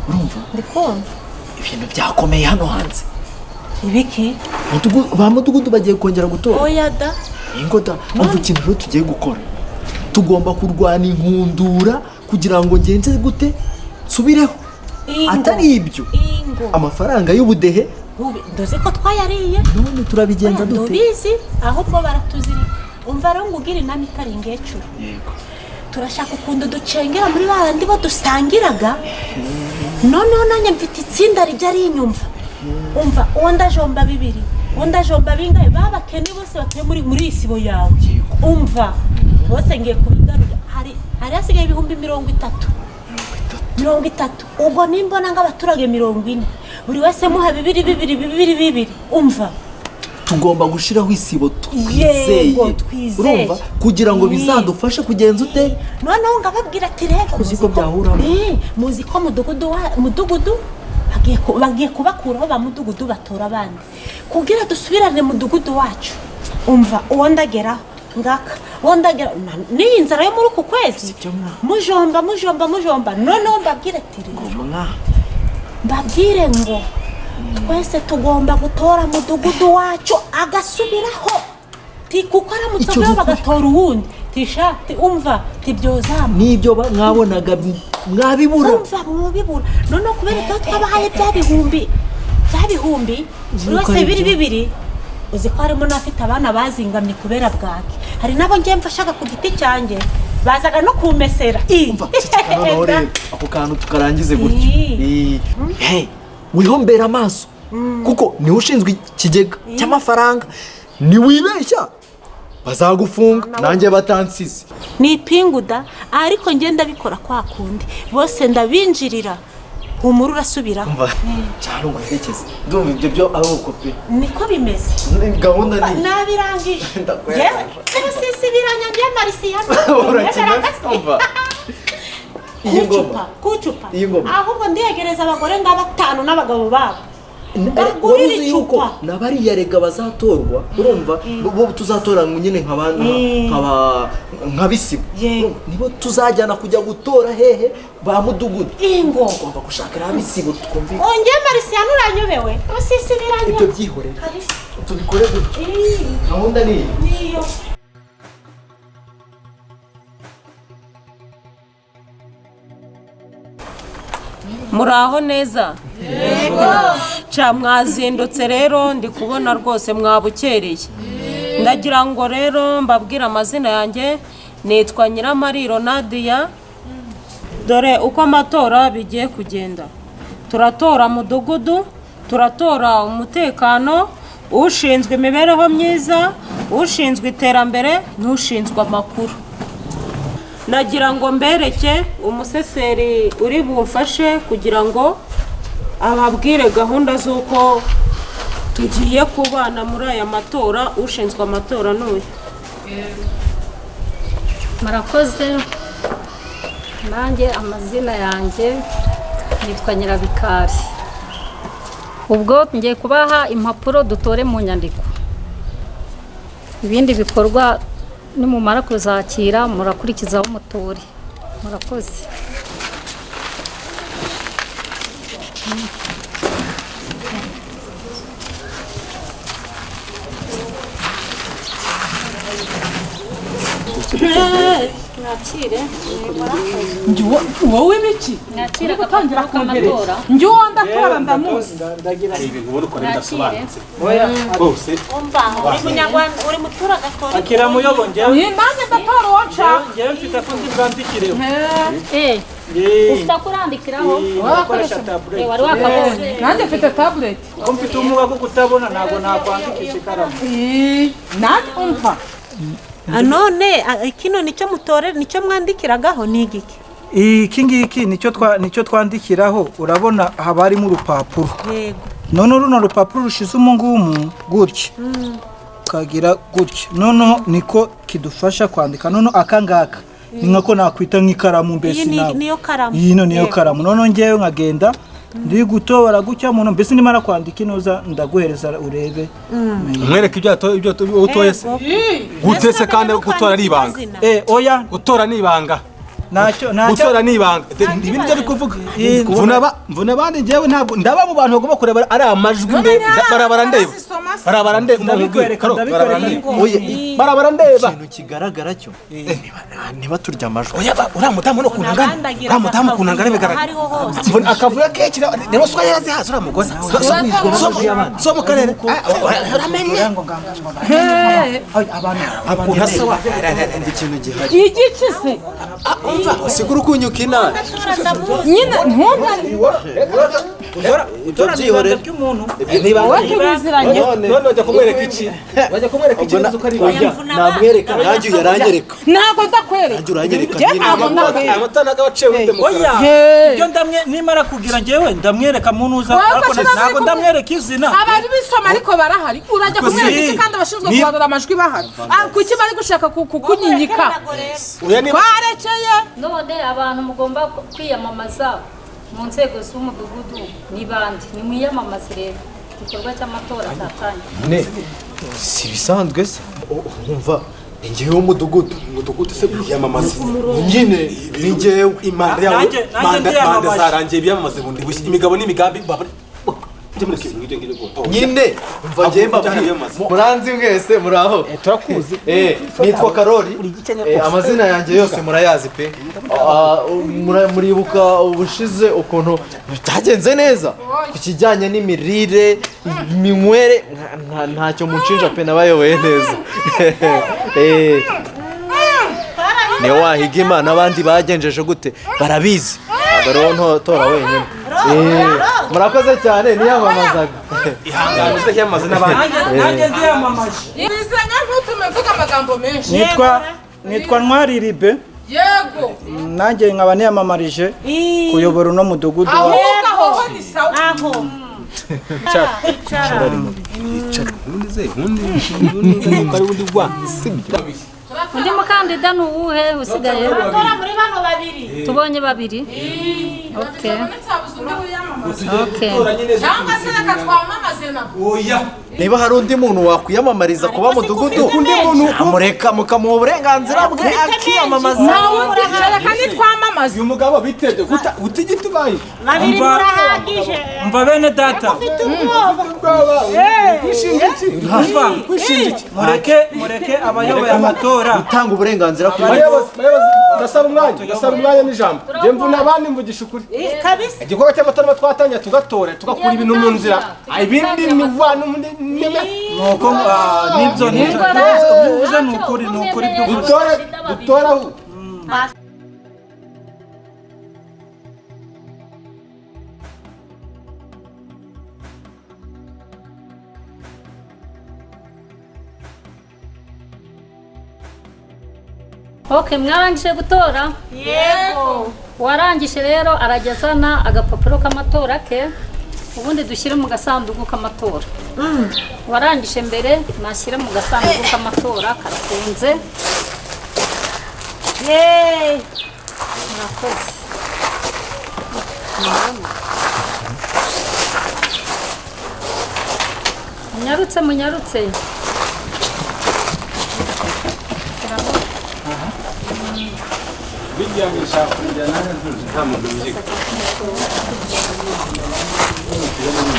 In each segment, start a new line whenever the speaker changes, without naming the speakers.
Urumva?
Ndi kumva.
Ibintu byakomeye hano hanze.
Ibiki?
Ba mudugudu bagiye kongera gutora.
Oya da.
Ingo da, umva ikintu rero tugiye gukora. Tugomba kurwana inkundura kugira ngo ngenze gute nsubireho.
Ingo.
Atari ibyo,
Ingo.
amafaranga y'ubudehe.
Nduzi ko twayariye.
None turabigenza dute?
Ndubizi, ahubwo baratuzirika. Umva rero ngugira inama itari ingecuru.
Yego.
Turashaka ukuntu ducengera muri ba bandi bo dusangiraga. Noneho nanjye mfite itsinda rijya rinyumva. Umva, uwo ndajomba bibiri, uwo ndajomba bingahe, babakene bose batuye muri iyi sibo yawe. Umva, bose ngiye kubigarura. Hari hasigaye 30,000. 30. Ubwo nimbona nk'abaturage 40, buri wese muha bibiri bibiri bibiri bibiri. Umva,
tugomba gushiraho isibo twizeye.
Yego, twizeye.
Urumva, kugira ngo bizadufashe kugenza ute?
Noneho ngababwira ati rero
Uzi ko byahuramo.
Muzi ko mudugudu wa mudugudu bagiye kubakuraho ba mudugudu batora abandi kugira dusubirane mudugudu wacu. Umva, uwo ndageraho ngaka, uwo ndagera n'iyi nzara yo muri uku kwezi, mujomba mujomba mujomba. Noneho mbabwire ati rero, mbabwire ngo twese tugomba gutora mudugudu wacu agasubiraho, ti kuko aramutse
Icyo
aveho
dukora.
bagatora uwundi, tisha ti umva tibyozama.
N'ibyo mwabonaga mwabibura.
Umva, mubibura. Noneho kubera ko twabahaye bya bihumbi buri
Uzi ko
wese
ari
bibiri
byo.
bibiri, uzi ko harimo n'abafite abana bazingamye kubera bwaki. Hari n'abo ngiye mfashaga ku giti cyanjye bazaga no kumesera.
Umva, ceceka noneho rero ako kantu tukarangize gutyo.
Ii.
Hey, wihombera amaso kuko niwe ushinzwe ikigega cy'amafaranga. Niwibeshya bazagufunga nanjye batansize.
Ni ipinguda, ariko njye ndabikora kwa kundi bose ndabinjirira, humura urasubiraho.
Umva cyane, nguherekeze, ndumva ibyo byo ari uko pe.
Niko bimeze.
Gahunda ni
Nabirangije.
Ndakwemera.
Yewe sisibiranya njye marisiyano.
Urakina, umva iyi ngoma.
Kucupa kucupa.
Iyi ngoma.
Ahubwo ndiyegereza abagore nga batanu n'abagabo babo.
Wari
Mbagurira
uzi yuko
icupa.
na bariya rega bazatorwa, urumva, bo tuzatora nyine nka bisibo.
Yego.
Nibo tuzajyana kujya gutora hehe? Ba mudugudu.
Ingo.
Tugomba gushaka abisibo twumvikana.
Ongeye marisiyano, uranyobewe usisibiranya.
Ibyo byihorere.
Kabisa.
Tubikore gutyo.
Ii,
Gahunda ni iyi.
Niyo.
Muraho neza. Ca mwazindutse rero, ndi kubona rwose mwabukereye. Ndagira ngo rero mbabwire amazina yanjye, nitwa Nyiramariro Nadia. Dore uko amatora bigiye kugenda: turatora mudugudu, turatora umutekano, ushinzwe imibereho myiza, ushinzwe iterambere n'ushinzwe amakuru. Nagira ngo mbereke umuseseri uri bumfashe kugira ngo ababwire gahunda z'uko tugiye kubana muri aya matora. Ushinzwe amatora n'uyu.
Murakoze. Nanjye amazina yanjye nitwa Nyirabikari. Ubwo ngiye kubaha impapuro dutore mu nyandiko. Ibindi bikorwa nimumara kuzakira murakurikizaho mutore. Murakoze. Mwakire.
Wowe ibiki?
Mwakire
Gutangira
agapapuro
kongereza.
k'amatora.
Njye uwo ndatora ndamuzi.
Hari ibintu ubona ukuntu
Mwakire.
bidasobanutse rwose.
Umva, uri munyarwanda, uri muturage atora.
Akira muyobo njyewe.
Ni nanjye ndatora uwo nshaka.
Njyewe mfite ko ndibwandikireho.
Eh, ufite ako urandikiraho?
Nkoresha tablet.
Wari wakabuze.
Nanjye mfite tablet.
Ko mfite ubumuga bwo kutabona, ntabwo nakwandikisha ikaramu.
Ii, nanjye umva.
None kino nicyo mutore, nicyo mwandikiragaho ni igiki?
Iki ngiki nicyo twandikiraho. Urabona haba harimo urupapuro.
Yego.
None runo rupapuro rushize umungumu gutya, kagira gutya, noneho niko kidufasha kwandika. Noneho aka ngaka ni nkako nakwita nk'ikaramu mbese.
Iyi
Nawe
niyo karamu.
iyi no niyo
Yego.
karamu. Noneho ngewe nkagenda ndi gutobora gutya muntu, mbese nimara kwandika inoza ndaguhereza urebe.
Mwereke ibyo utoye se gute se? Kandi gutora ari ibanga.
Eh, oya.
Gutora ni ibanga.
Ntacyo ntacyo.
Gutora ni ibanga. Ibi nibyo ari kuvuga. Mvuna abandi njyewe ntabwo ndaba mu bantu bagomba kureba ari amajwi mbe barabara ndeba. Barabara ndeba
Ndabikwereka, ndabikwereka.
Oya,
barabara ndeba.
Ikintu kigaragara cyo niba turya amajwi.
Oya, uriya mudamu no kuntu angana. Uriya mudamu ukuntu angana bigaragara. Mvuna akavuyo kenshi rero swa yarazihaze uriya mugore. So mu karere. Uramenye. Ukuntu asa wa.
Ikintu gihari.
Igice se.
Umva.
Sikuru kunyuka inabi.
Nyine ntungane.
Ibyo byihorere.
Wowe tubiziranye.
None bajya kumwereka iki? Bajya kumwereka iki nzi uko ari ibanga.
Namwereka nanjye yaranyereka.
Ntabwo ndakwereka.
Nanjye uranyereka.
Njye ntabwo ndakwereka.
Amata ntabwo aba aciye muri demokarasi.
Oya, ibyo ndamwe nimara kugira njyewe ndamwereka munuza
Wowe
ariko
ko
ntabwo ndamwereka izina.
Abari bisoma ariko barahari. Urajya kumwereka iki kandi abashinzwe kubarura amajwi bahari? Kuki bari gushaka kukunyinyika? Twarekeye.
None abantu mugomba kwiyamamaza mu nzego z'umudugudu ni bande? Nimwiyamamaze rero. Igikorwa cy'amatora cyatangiye.
Ne, si bisanzwe se? Umva, ni njyewe w'umudugudu.
Umudugudu se wiyamamaza.
Nyine ni njyewe.
Imanda yawe manda zarangiye biyamamaze bundi bushya. Imigabo n'imigambi
nyine umva njyewe mbabwira. Muranzi mwese muraho.
Turakuzi.
Nitwa Karori. Amazina yanjye yose murayazi pe. Muribuka ubushize ukuntu byagenze neza ku kijyanye n'imirire, iminywere, ntacyo munshinja pe, nabayoboye neza. Niyo wahiga Imana abandi bagenjeje gute barabizi. Ntabwo rero ntora wenyine. Murakoze cyane niyamamazaga.
Ihangane uze kwiyamamaza n'abandi.
Nanjye ndiyamamaje.
Bizanya ntutume mvuga amagambo menshi.
Nitwa Ntwari Ribe.
Yego.
Nanjye nkaba niyamamarije kuyobora uno mudugudu wa.
Aho ni sawa.
Aho.
Undi mukandida ni uwuhe usigaye?
Tora muri bano babiri.
Tubonye babiri. Okay. Okay.
Cyangwa se reka twamamaze nabo.
Oya.
Niba hari undi muntu wakwiyamamariza kuba mudugudu, undi muntu amureka mukamuha uburenganzira bwe akiyamamaza.
Reka nitwamamaze.
Uyu mugabo bitebye guta utigita ubaye.
Babiri murahagije.
Umva bene data.
Kwishinga iki? Kwishinga iki?
Mureke abayoboye amatora.
Gutanga uburenganzira kuri
bayobozi. Ndasaba umwanya, ndasaba umwanya n'ijambo. Njye mvuna abandi mvugisha ukuri.
Kabisa.
Igikorwa cy'amatora twatangiye tugatore tugakura ibintu mu nzira. Ibindi ni wa n'umwe.
Nuko nibyo nibyo uvuze ni ukuri ni ukuri by'ukuri.
Dutore aho.
Okay, mwarangije gutora?
Yego.
Warangije rero arajya azana agapapuro k'amatora ke, ubundi dushyire mu gasanduku k'amatora. Warangije mbere nashyire mu gasanduku k'amatora karafunze.
Yeee.
Murakoze. Munyarutse munyarutse.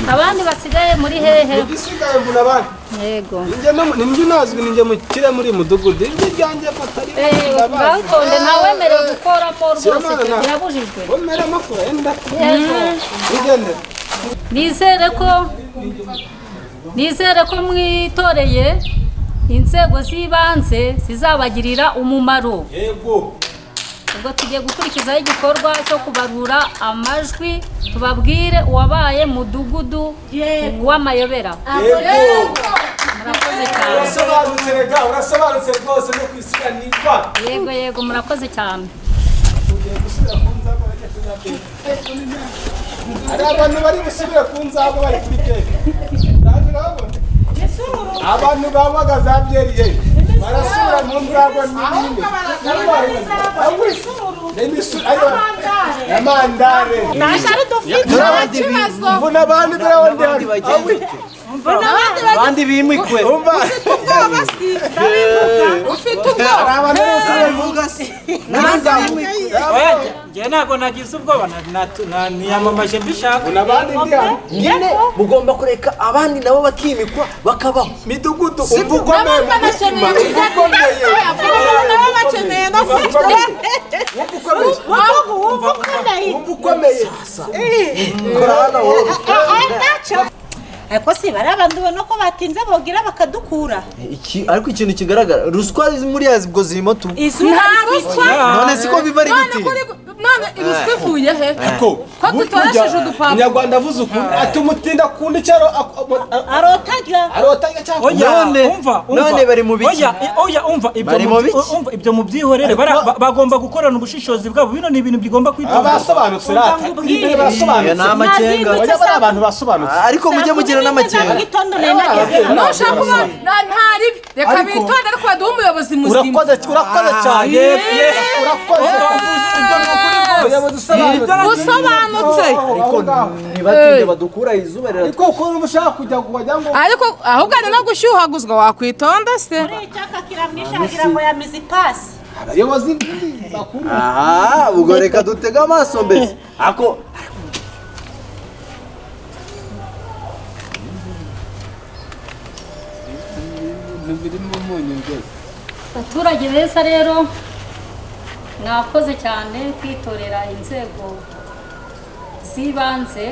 Abandi basigaye muri hehe?
Igisigaye mvuna abandi.
Yego.
Ninjye nazwi ninjye mukire muri mudugudu. Injye ryanjye fatari.
Ngatonde ntawemerewe gukoramo rwose birabujijwe.
Wemera amakuru enda.
Yego.
Ugende.
Nizere ko mwitoreye inzego z'ibanze zizabagirira umumaro.
Yego.
Ubwo tugiye gukurikizaho igikorwa cyo kubarura amajwi tubabwire uwabaye mudugudu w'amayobera. Murakoze cyane.
Urasobanutse rega, urasobanutse rwose no kwisiganirwa.
Yego yego murakoze cyane.
Hari abantu bari gusubira ku nzabo bari kuri keke. Abantu banywaga za byeri ye barasubira mu nzagwa n'ibindi. Amandare. Mvuna abandi
abandi bimikwe.
Ufite ubwoba si? Ufite ubwoba.
Abantu bose bavuga si.
Ntabwo nagize ubwoba, niyamamaje mbishaka.
N'abandi ndi hano.
Nyine mugomba kureka abandi nabo bakimikwa bakabaho.
Midugudu, umva ukomeye mu mutima, umva ukomeye.
Nabo bakeneye no kurya.
Wumva ukomeye.
Wumva ukomeye.
Wumva ukomeye.
Kora hano wowe.
Ariko si bari abantu ubona ko batinze bogira bakadukura.
Iki ariko ikintu kigaragara, ruswa muri ubwo zirimo tu.
Nta ruswa.
None siko biba ari
None
gutinda.
None ruswa ivuye he?
Ko
Ko dutoresheje udupapuro.
Umunyarwanda avuze ukuri ati umutinda akunda icyaro
Arotajya.
Arotajya cyangwa
Oya,
None-
umva, umva.
none bari mu biki?
Oya, oya, umva ibyo
Bari mu biki?
Umva ibyo mubyihorere, bagomba gukorana ubushishozi bwabo. Bino ni ibintu bigomba kwitonderwa.
Abasobanutse rata imbere
Iyo
barasobanutse.
ni amakenga.
Oya, bari abantu basobanutse.
Ariko mujye mugira n'amakenga.
Gitondo nari nageze hano.
Nushaka kuba ntaribi, reka
Ariko-
bitonde, ariko baduhe umuyobozi muzima.
Urakoze, urakoze cyane. Urakoze.
Ibyo ni ukuri rwose.
Umuyobozi usobanutse.
Usobanutse.
Ariko ntibatinde badukura izuba riratwika.
Ariko ukuntu uba ushaka kujya wagira ngo
Ariko ahubwo ari no gushyuhaguzwa, wakwitonda se.
Icyaka kiramwishagira ngo yamize ipasi.
Abayobozi bakuru.
Aha, ubwo reka dutege amaso mbese. Ako
Abaturage beza rero, mwakoze cyane kwitorera inzego z'ibanze.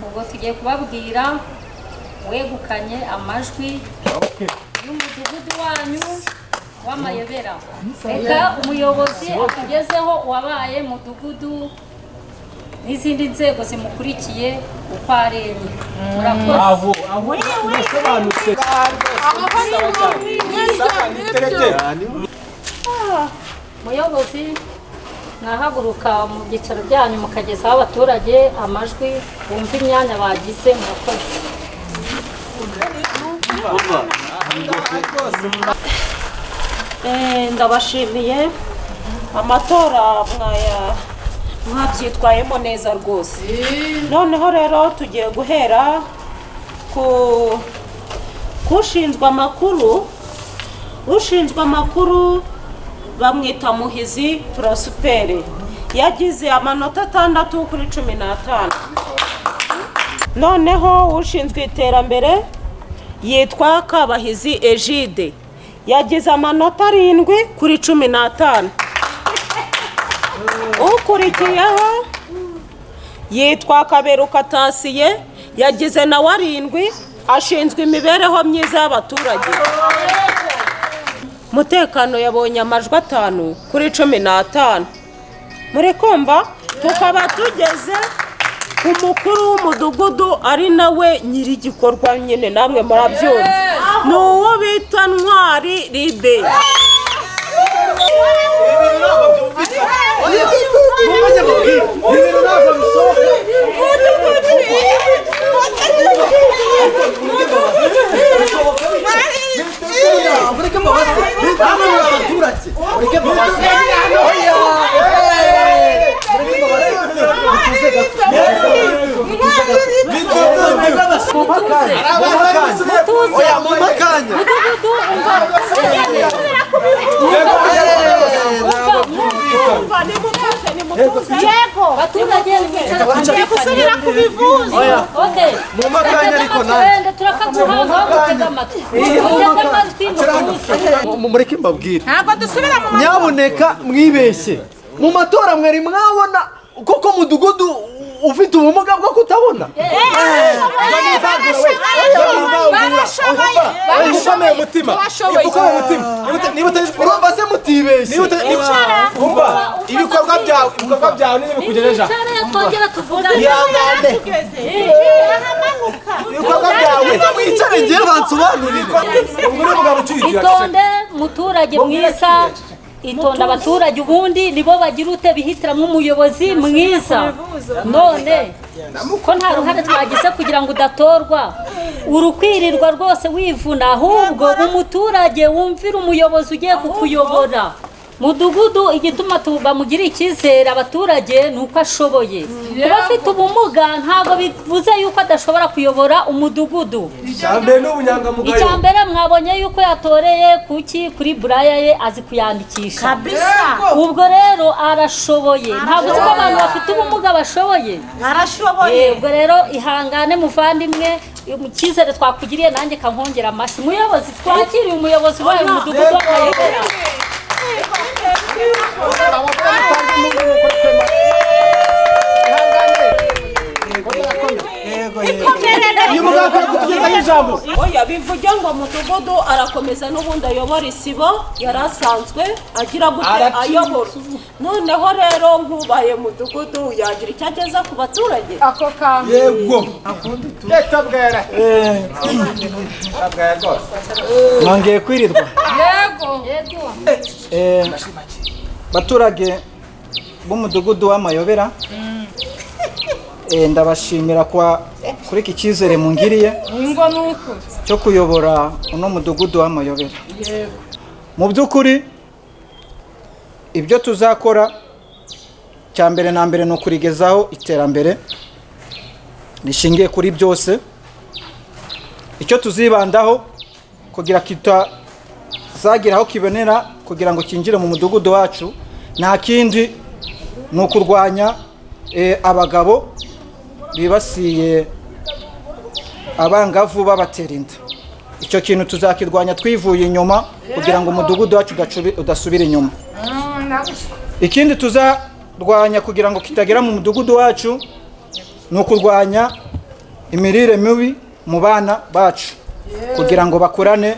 Ubwo tugiye kubabwira wegukanye amajwi y'umudugudu wanyu w'amayobera. Reka umuyobozi atugezeho uwabaye mudugudu n'izindi nzego zimukurikiye uko ari enye. Murakoze.
Aho aho urasobanutse.
Aho ni
Muyobozi, mwahaguruka mu byicaro byanyu mukagezaho abaturage amajwi, bumva imyanya bagize. Murakoze.
Ndabashimiye, amatora mwaya mwabyitwayemo neza rwose. Noneho rero tugiye guhera ku kushinzwe amakuru. Ushinzwe amakuru bamwita Muhizi Prospere, yagize amanota 6 kuri 15. Noneho ushinzwe iterambere yitwa Kabahizi Egide, yagize amanota 7 kuri 15. Ukurikiyeho yitwa Kaberuka Tasiye, yagize nawe 7, ashinzwe imibereho myiza y'abaturage. Mutekano yabonye amajwi 5 kuri 15. Muri kumva, tukaba tugeze ku mukuru w'umudugudu, ari nawe nyir'igikorwa nyine, namwe murabyumva, ni uwo bita Ntwari Ribe.
Ibintu ntabwo bishoboka. Mureke mbabaze. Hano ni abaturage. Mureke mbabaze. Oya. Mureke mbabaze. Mutuze gato. Mutuze gato.
Mutuze.
Oya, mu makanya.
Mudugudu, umva.
Umva, nimutuze, nimutuze.
Yego.
Baturage,
Tugiye gusubira ku bivuzo.
Oya.
Okay.
Mu makanya ariko nanjye.
Wenda turakaguha, ngaho mutege amatwi. Mutege amatwi mutuze.
Mureke mbabwire.
Ntabwo dusubira mu matora.
Nyabuneka mwibeshye mu matora, mwari mwabona koko mudugudu ufite ubumuga bwo kutabona?
Barashoboye.
Ukomeye umutima.
Barashoboye.
Ukomeye umutima. Niba
Urumva se mutibeshye?
Umva, ibikorwa byawe, ibikorwa byawe niba bikugejeje aha.
Nicare twongera tuvugane.
Ihangane.
Ahamanuka.
Ibikorwa byawe.
Mwicare ngiye bansobanurire.
Ubwo ni umugabo ucyuye.
Itonde muturage mwiza, itonde. Abaturage ubundi nibo bagira ute, bihitiramo umuyobozi mwiza. None ko nta ruhare twagize kugira ngo udatorwa, urukwirirwa rwose wivuna. Ahubwo umuturage wumvira umuyobozi ugiye kukuyobora. Mudugudu igituma bamugira icyizere abaturage ni uko ashoboye. Kuba afite ubumuga ntabwo bivuze yuko adashobora kuyobora umudugudu.
Icyambere ni ubunyangamugayo.
Icyambere mwabonye yuko yatoreye kuki kuri buraya ye azi kuyandikisha.
Kabisa.
Ubwo rero arashoboye. Ntabwo uzi ko abantu bafite ubumuga bashoboye.
Arashoboye.
Ubwo rero ihangane muvandimwe, icyizere twakugiriye nanjye kankongera amashyi. Muyobozi, twakiriye umuyobozi wayo umudugudu w'Amayobera.
Oya, bivuge ngo mudugudu arakomeza n'ubundi ayobora isibo yari asanzwe agira gute ayobora. Noneho rero nkubaye mudugudu yagira icyo ageza ku baturage.
Ako kantu.
Yego. Leta bwera.
Nongeye kwirirwa.
Yego.
Baturage b'umudugudu w'Amayobera, ndabashimira kwa kuri iki cyizere mungiriye
Ingo nuko
cyo kuyobora uno mudugudu w'Amayobera. Mu by'ukuri ibyo tuzakora cya mbere na mbere ni ukurigezaho iterambere rishingiye kuri byose. Icyo tuzibandaho kugira kitazagira aho kibonera kugira ngo kinjire mu mudugudu wacu nta kindi ni ukurwanya abagabo bibasiye abangavu babatera inda. Icyo kintu tuzakirwanya twivuye inyuma kugira ngo umudugudu wacu udasubira inyuma. Ikindi tuzarwanya kugira ngo kitagera mu mudugudu wacu ni ukurwanya imirire mibi mu bana bacu kugira ngo bakurane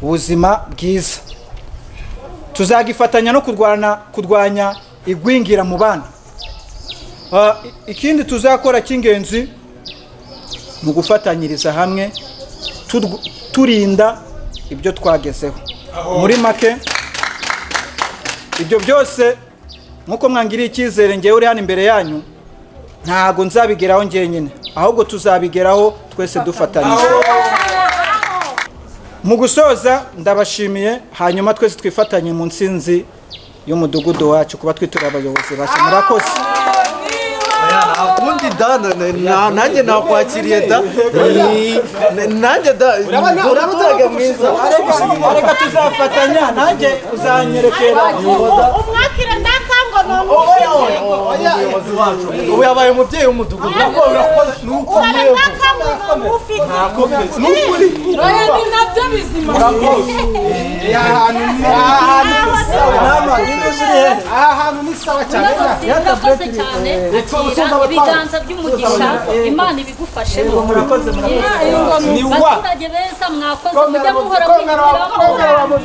ubuzima bwiza. Tuzagifatanya no kurwanya igwingira mu bana. Ikindi tuzakora cy'ingenzi mu gufatanyiriza hamwe turinda ibyo twagezeho. Muri make ibyo byose nkuko mwangiriye icyizere ngewe uri hano imbere yanyu, ntago nzabigeraho njyenyine, ahubwo tuzabigeraho twese dufatanyije. Mu gusoza ndabashimiye, hanyuma twese twifatanye mu nsinzi y'umudugudu wacu kuba twitura abayobozi bashya. Murakoze.
Ubundi da nanjye nakwakiriye da nanjye da uramuturage mwiza.
Reka tuzafatanya nanjye uzanyerekera.
Umwakira ndakango
umuyobozi wacu ubu yabaye umubyeyi w'umudugudu.
Oya, ni nabyo bizima.
Aha hantu ni sawa cyane.
Murakoze cyane. Akira ibiganza by'umugisha, Imana ibigufashemo.
Ni wa.
Baturage beza mwakoze, mujye muhora mwitiramo.